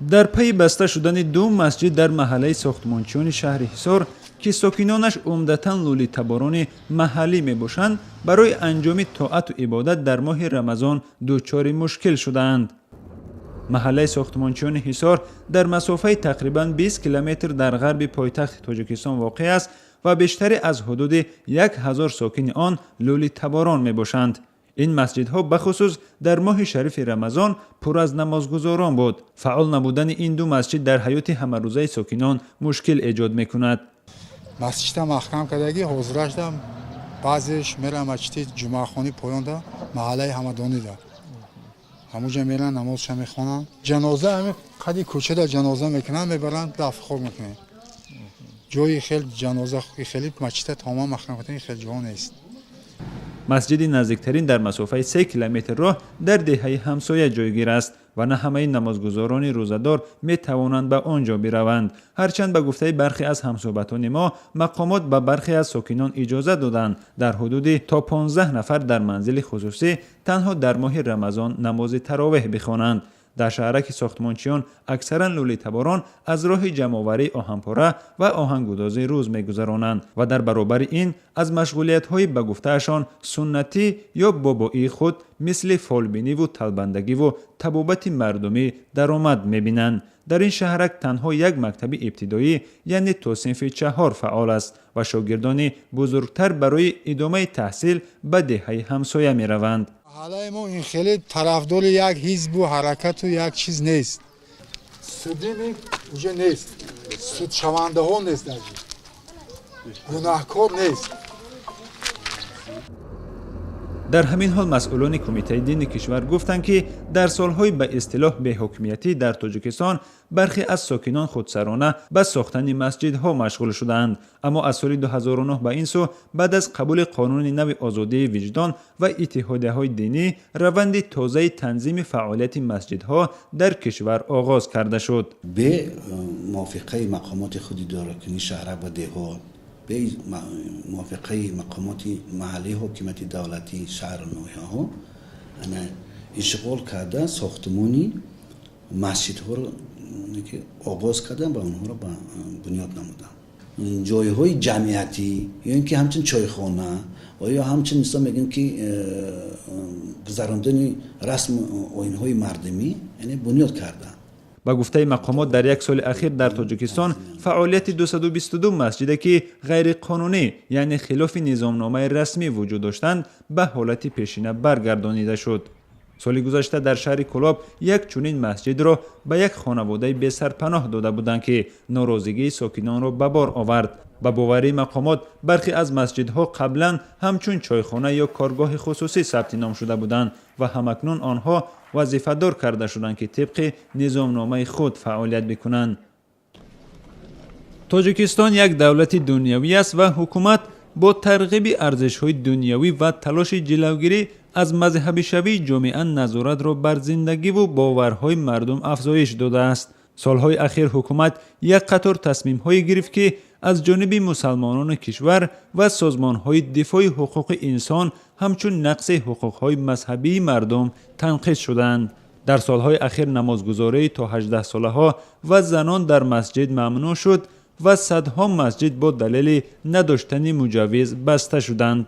Дар пайи баста шудани ду масҷид дар маҳаллаи сохтмончиёни шаҳри Ҳисор, ки сокинонаш умдатан лӯлитаборони маҳаллӣ мебошанд, барои анҷоми тоату ибодат дар моҳи Рамазон дучори мушкил шудаанд. Маҳаллаи сохтмончиёни Ҳисор дар масофаи тақрибан 20 километр дар ғарби пойтахти Тоҷикистон воқеъ аст ва бештаре аз ҳудуди 1000 сокини он лӯлитаборон мебошанд. Ин масҷидҳо бахусус дар моҳи шарифи Рамазон пур аз намозгузорон буд. Фаъол набудани ин ду масҷид дар ҳаёти ҳамарӯзаи сокинон мушкил эҷод мекунад. Масҷида маҳкам кардагӣ, ҳозирашда баъзеш меран масҷиди ҷумъахонӣ поёнда, маҳаллаи Ҳамадонида, ҳамуҷа меран, намозша мехонанд. Ҷаноза ҳами қади кӯчада ҷаноза мекунанд, мебаранд, дафн хок мекунанд. Ҷои хел ҷаноза хеле масҷида тамоман маҳкам кардани хел ҷо нест. Масҷиди наздиктарин дар масофаи 3 километр роҳ дар деҳаи ҳамсоя ҷойгир аст ва на ҳамаи намозгузорони рӯзадор метавонанд ба он ҷо бираванд. Ҳарчанд, ба гуфтаи бархе аз ҳамсӯҳбатони мо, мақомот ба бархе аз сокинон иҷоза доданд дар ҳудуди то 15 нафар дар манзили хусусӣ танҳо дар моҳи Рамазон намози таровеҳ бихонанд. Дар шаҳраки сохтмончиён аксаран лӯлитаборон аз роҳи ҷамъоварии оҳанпора ва оҳангудозӣ рӯз мегузаронанд ва дар баробари ин аз машғулиятҳои, ба гуфтаашон, суннатӣ ё бобоии худ, мисли фолбиниву талбандагиву табобати мардумӣ даромад мебинанд. Дар ин шаҳрак танҳо як мактаби ибтидоӣ, яъне то синфи чаҳор, фаъол аст ва шогирдони бузургтар барои идомаи таҳсил ба деҳаи ҳамсоя мераванд. Маҳаллаи мо ин хеле тарафдори як ҳизбу ҳаракату як чиз нест. Судимый уже нест, судшавандаҳо нест, даже гунаҳкор нест. Дар ҳамин ҳол масъулони Кумитаи дини кишвар гуфтанд, ки дар солҳои ба истилоҳ беҳокимиятӣ дар Тоҷикистон бархе аз сокинон худсарона ба сохтани масҷидҳо машғул шудаанд, аммо аз соли 2009 ба ин сӯ, баъд аз қабули қонуни нави озодии виҷдон ва иттиҳодияҳои динӣ, раванди тозаи танзими фаъолияти масҷидҳо дар кишвар оғоз карда шуд. Бе мувофиқаи мақомоти худидоракунии шаҳрак ва деҳот, бе мувофиқаи мақомоти маҳаллии ҳокимияти давлатии шаҳру ноҳияҳо ана ишғол карда, сохтмони масҷидҳоро оғоз карданд ва онҳоро бунёд намуданд. Ҷойҳои ҷамъиятӣ ё ин ки ҳамчун чойхона ва ё ҳамчун, мисол мегӯем, ки гузарондани расму оинҳои мардумӣ, яъне бунёд карданд. Ба гуфтаи мақомот, дар як соли ахир дар Тоҷикистон фаъолияти 222 масҷиде, ки ғайриқонунӣ, яъне хилофи низомномаи расмӣ вуҷуд доштанд, ба ҳолати пешина баргардонида шуд. Соли гузашта дар шаҳри Кӯлоб як чунин масҷидро ба як хонаводаи бесарпаноҳ дода буданд, ки норозигии сокинонро ба бор овард. Ба боварии мақомот, бархе аз масҷидҳо қаблан ҳамчун чойхона ё коргоҳи хусусӣ сабти ном шуда буданд ва ҳамакнун онҳо вазифадор карда шуданд, ки тибқи низомномаи худ фаъолият бикунанд. Тоҷикистон як давлати дунявӣ аст ва ҳукумат бо тарғиби арзишҳои дунявӣ ва талоши ҷилавгирӣ аз мазҳабишавии ҷомеа назоратро бар зиндагиву боварҳои мардум афзоиш додааст. Солҳои ахир ҳукумат як қатор тасмимҳое гирифт, ки аз ҷониби мусалмонони кишвар ва созмонҳои дифои ҳуқуқи инсон ҳамчун нақси ҳуқуқҳои мазҳабии мардум танқис шуданд. Дар солҳои ахир намозгузории то 18-солаҳо ва занон дар масҷид мамнӯъ шуд ва садҳо масҷид бо далели надоштани муҷаввиз баста шуданд.